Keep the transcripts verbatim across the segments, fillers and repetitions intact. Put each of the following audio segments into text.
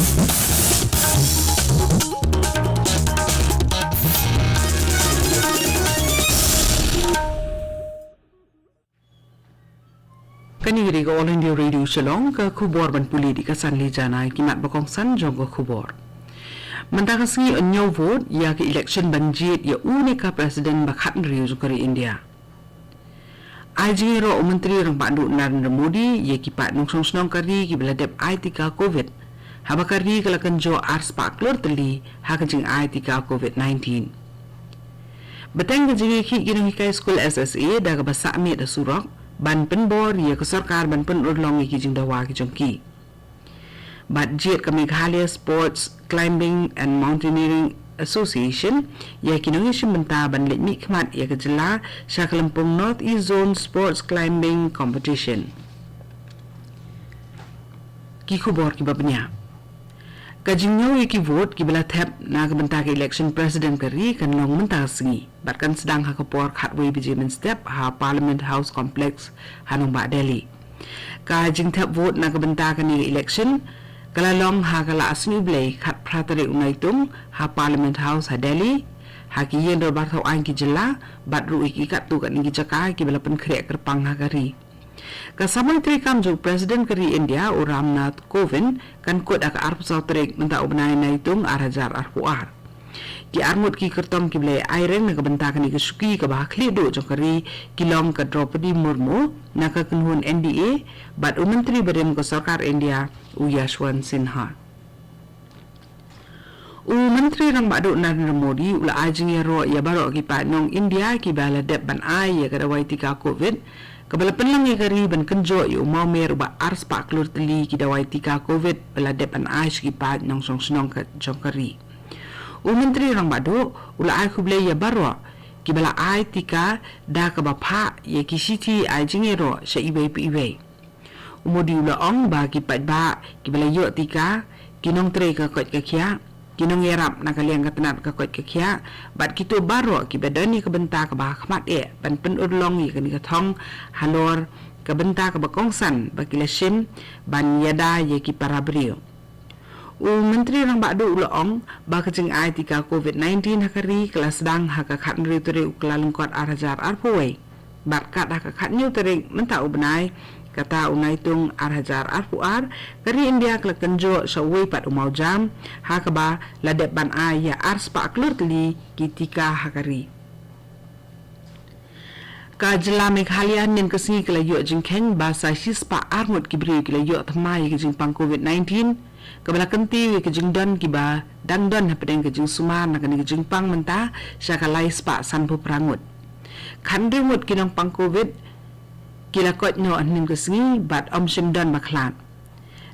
Kane ka dei ka All India Radio Shillong, ka khubor ban pule da ka Sanli Jana. Ki mat ba kongsan jong ka khubor. Mynta ka sngi yn ñiew vote ïa ka election ban jied ïa une ka president ba khathynriew jong ka ri India. Ai jingïaroh u Myntri Rangbah Duh Narendra Modi ïa ki paid nongshong shnong ka ri kiba la dep ai tika Covid, haba ka ri ka la kynjoh ar spah klur tylli ha ka jingai tika Covid nineteen. Bteng ka jingïakhih ki nonghikai skul S S A da kaba sah miet ha surok ban pynbor ïa ka sorkar ban pynurlong ïa ki jingdawa ki jong ki. Bad jied ka Meghalaya Sports Climbing and Mountaineering Association ïa ki nongïashim bynta ban leit mihkhmat ïa ka jylla sha ka lympung North East Zone Sports Climbing Competition. Ki khubor kiba bniah. Ka jingñiew ïa ki vote kiba la thep na ka bynta ka election president ka ri kan long mynta ka sngi bad kan sdang ha ka por khatwei baje mynstep ha Parliament House Complex ha nongbah Delhi. Ka jingthep vote na ka bynta kane ka election ka la long ha ka la sngi U Blei khatphra tarik u Naitung ha Parliament House ha Delhi, ha ki ïing dorbar thaw aiñ ki jylla bad ruh ïa ki katto katne ki jaka kiba la pynkhreh kyrpang ha ka ri. Ka samoi treikam jong u President ka ri India u Ramnath Kovind kan kut ha ka arphew saw tarik mynta u bnai Naitung ar hajar arphew ar. Ki arngut ki kyrtong kiba la ïa aireng na ka bynta kane ka shuki kaba ha khlieh duh jong ka ri ki long ka Droupadi Murmu na ka kynhun N D A bad u Myntri barim ka sorkar India u Yashwant Sinha. U Myntri Rangbah Duh Narendra Modi u la ai jingïaroh ïa baroh ki paid nong India kiba la dep ban ai ïa ka dawai tika Covid, kaba la pynlong ïa ka ri ban kynjoh ïa u mawmer uba ar spah klur tylli ki dawai tika Covid ba la dep ban ai sha ki paid nongshong shnong ka jong ka ri. U Myntri Rangbah Duh u la ai khublei ïa baroh kiba la ai tika da kaba phah ïa ki shithi ai jingïaroh sha iwei pa iwei. U Modi u la ong ba ki paidbah kiba la ïoh tika, ki nongtrei ka koit ka khiah, ki nongïarap na ka liang ka tnat ka koit ka khiah bad kito baroh kiba don ïa ka bynta kaba ha khmat eh ban pynurlong ïa kane ka thong halor ka bynta kaba kongsan ba ki la shim ban ïada ïa ki para briew. U Myntri Rangbah Duh u la ong ba ka jingai tika Covid nineteen ha ka ri ka la sdang ha ka khathynriew tarik u Kyllalyngkot ar hajar arphew wei bad kat ha ka khathynñiew tarik mynta u bnai kata u Naitung ar hajar arphew ar, ka ri India ka la kynjoh sha uwei pat u mawjam, ha kaba la dep ban ai ïa ar spah klur tylli ki tika ha ka ri. Ka jylla Meghalaya hynnin ka sngi ka la ïoh jingkheiñ ba sa shispah arngut ki briew ki la ïoh thymmai ïa ka jingpang Covid nineteen, kaba la kyntiew ïa ka jingdon kiba dang don hapdeng ka jingsumar na kane ka jingpang mynta sha ka lai spah sanphew phra ngut. Khathynriew ngut ki nongpang Covid ki la koit noh hynnin ka sngi bad ym shym don ba khlad.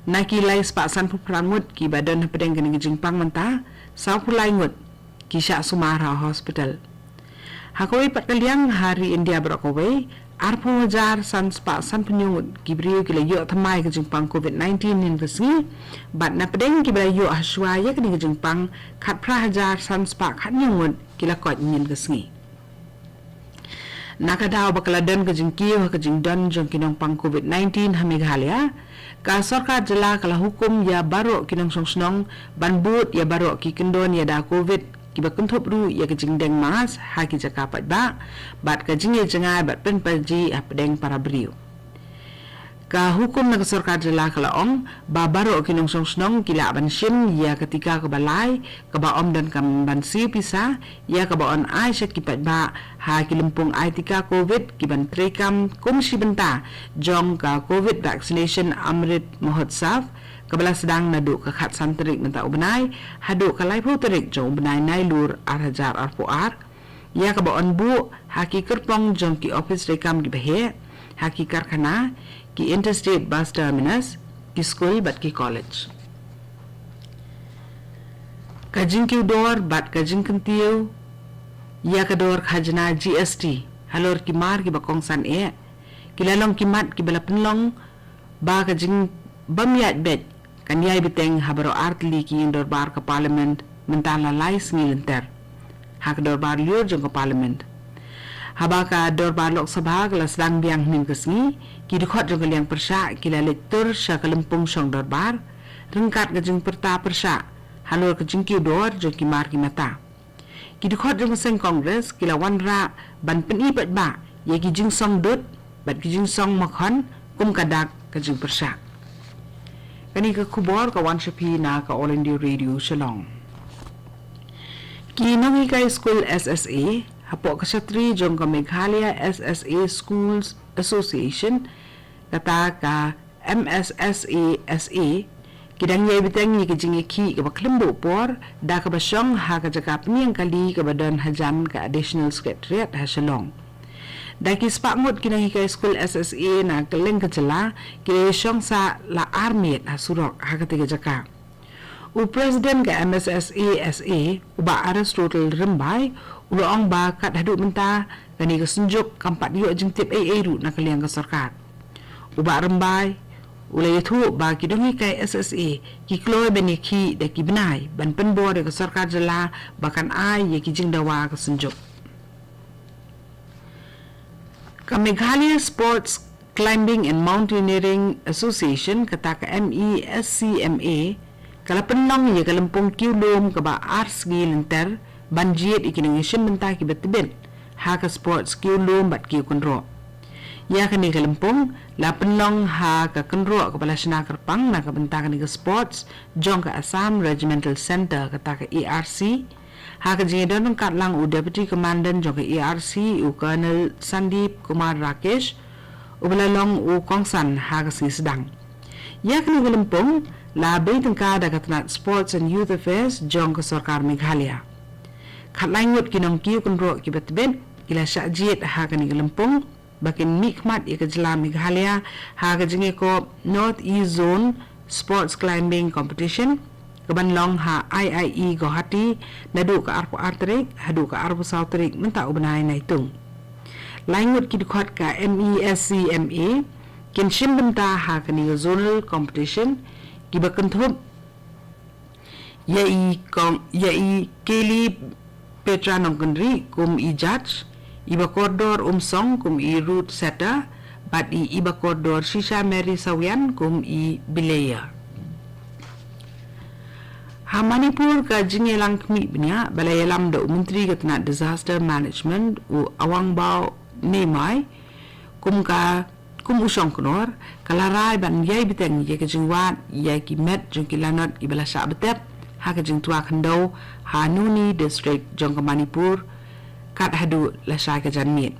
Na ki lai spah sanphew phra ngut kiba don hapdeng kane ka jingpang mynta, sawphew lai ngut ki shah sumar ha hospital. Ha kawei pat ka liang, ha ri India baroh kawei, arphew hajar san spah sanphew hynñiew ngut ki briew ki la ïoh thymmai ka jingpang Covid nineteen hynnin ka sngi bad na pdeng kiba la ïoh ha shuwa ïa kane ka jingpang, khatphra hajar san spah khathynñiew ngut ki la koit hynnin ka sngi. Na ka daw ba ka la don ka jingkiew ha ka jingdon jong ki nongpang Covid nineteen ha Meghalaya, ka sorkar jylla ka la hukum ïa baroh ki nongshong shnong ban bud ïa baroh ki kyndon ïada Covid kiba kynthup ruh ïa ka jingdeng mask ha ki jaka paidbah bad ka jingïajngai bad pynpaji hapdeng para briew. Ka hukum na ka sorkar jylla ka la ong ba baroh ki nongshong shnong ki lah ban shim ïa ka tika kaba lai kaba ym donkam ban siew pisa, ïa kaba yn ai sha ki paidbah ha ki lympung ai tika Covid kiban treikam kum shi bynta jong ka Covid Vaccination Amrit Mahotsav, kaba la sdang naduh ka khatsan tarik mynta u bnai haduh ka laiphew tarik jong u bnai Nailur ar hajar arphew ar, ïa kaba yn buh ha ki kyrpong jong ki ophis treikam kiba heh, ha ki karkhana, ki interstate bus terminus, ki skul bad ki college. Ka jingkiew dor bad ka jingkyntiew ïa ka dor khajna G S T halor ki mar kiba kongsan eh, ki la long ki mat kiba la pynlong ba ka jingbym ïaid beit kan ïai bteng ha baroh ar tylli ki ïing dorbar ka Parliament mynta la lai sngi lynter ha ka dorbar lyiur jong ka Parliament. Haba ka dorbar Lok Sabha ka la sdang biang hynnin ka sngi, ki dkhot jong ka liang pyrshah ki la leit tur sha ka lympung shong dorbar, ryngkat ka jingpyrta pyrshah halor ka jingkiew dor jong ki mar ki mata. Ki dkhot jong ka seng Congress ki la wanrah ban pyni paidbah ïa ki jingsong dud bad ki jingsong makhon kum ka dak ka jingpyrshah. Kane ka khubor ka wan sha phi na ka All India Radio Shillong. Ki nonghikai skul S S A hapoh ka shatri jong ka Meghalaya S S A Schools Association, kata ka M S S A S A, ki dang ïai bteng ïa ka jingïakhih kaba khlem buh por da kaba shong ha ka jaka pynïeng kali kaba don hajan ka Additional Secretariat ha Shillong. Da ki spah ngut ki nonghikai skul S S A na kylleng ka jylla ki la shong sah la ar miet ha surok ha kata ka jaka. U President ka M S S A S A, u Bah Aristotle Rymbai, u la ong ba kat haduh mynta kane ka synjuk kam pat ïoh jingtip ei ei ruh na ka liang ka sorkar. U Bah Rymbai u la ïathuh ba ki nonghikai S S A ki kloi ban ïakhih da ki bnai ban pynbor ïa ka sorkar jylla ba kan ai ïa ki jingdawa ka synjuk. Ka Meghalaya Sports Climbing and Mountaineering Association, kata ka M E S C M A, ka la pynlong ïa ka lympung kiew lum kaba ar sngi lynter ban jied ïa ki nongïashim bynta kiba tbit ha ka sports kiew lum bad kiew kynroh. Ïa kane ka lympung la pynlong ha ka kynroh kaba la shna kyrpang na ka bynta kane ka sports jong ka Assam Regimental Centre, kata ka A R C, ha ka jingïadon ryngkat lang u Deputy Commandant jong ka A R C, u Colonel Sandeep Kumar Rakesh, uba la long u kongsan ha ka sngi sdang. Ïa kane ka lympung la bei tyngka da ka tnat Sports and Youth Affairs jong ka sorkar Meghalaya. Khatlai ngut ki nongkiew kynroh kiba tbit ki la shah jied ha kane ka lympung ba kin mihkhmat ïa ka jylla Meghalaya ha ka jingïakop North East Zone Sports Climbing Competition, kaban long ha I I E Guwahati naduh ka arphew ar tarik haduh ka arphew saw tarik mynta u bnai Naitung. Lai ngut ki dkhot ka M E S C M A kin shim bynta ha kane ka zonal competition, kiba kynthup ïa i kong, ïa i Kelly Petra Nongkynrih kum i judge, i ba kordor Umsong kum i route setter, bad i, i ba kordor Shisha Mary Sawian kum i belayer. Ha Manipur, ka jingïalang khmih bniah ba la ïalam da u Myntri ka tnat Disaster Management, u Awangbau Nimai, kum ka, kum u shongknor, ka la rai ban ïai bteng ïa ka jingwad ïa ki met jong ki lanot kiba la shah btep ha ka jingtwa khyndew ha Nuni District jong ka Manipur, kat haduh lashai ka janmiet.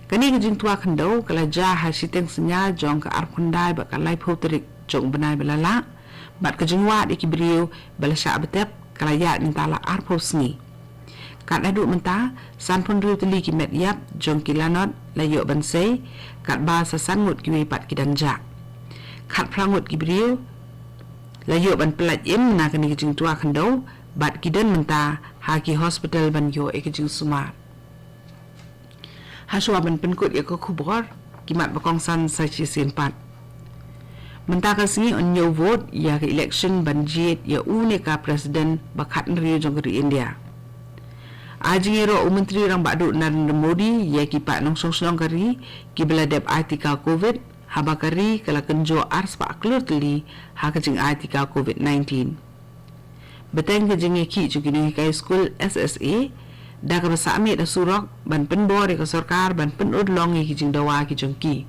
Kane ka jingtwa khyndew ka la jia ha shiteng synñia jong ka arphew khyndai bad ka laiphew tarik jong u bnai ba la lah, bad ka jingwad ïa ki briew ba la shah btep ka la ïaid mynta la arphew sngi. Kat haduh mynta, sanphew hynriew tylli ki met ïap jong ki lanot la ïoh ban sei, katba sa san ngut kiwei pat ki dang jah. Khatphra ngut ki briew la ïoh ban pyllait im na kane ka jingtwa khyndew, bad ki don mynta ha ki hospital ban ïoh ïa ka jingsumar. Hashwa ban pynkut ïa ka khubor, ki mat ba kongsan sa shisien pat. Mynta ka sngi yn ñiew vote ïa ka election ban jied ïa une ka president ba khathynriew jong ka ri India. Ha jingïaroh u Myntri Rangbah Duh Narendra Modi ïa ki paid nongshong shnong ka ri kiba la dep ai tika Covid, haba ka ri ka la kynjoh ar spah klur tylli ha ka jingai tika Covid nineteen. Bteng ka jingïakhih jong ki nonghikai skul S S A, da kaba sah miet ha surok ban pynbor ïa ka sorkar ban pynurlong ïa ki jingdawa ki jong ki.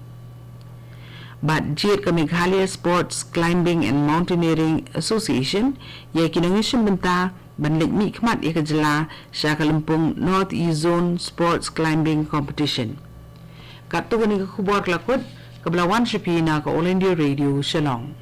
Bad jied ka Meghalaya Sports Climbing and Mountaineering Association ïa ki nongïashim bynta ban leit mihkhmat ïa ka jylla sha ka lympung North East Zone Sports Climbing Competition. Katto kane ka khubor ka la kut, kaba la wan sha phi na ka All India Radio Shillong.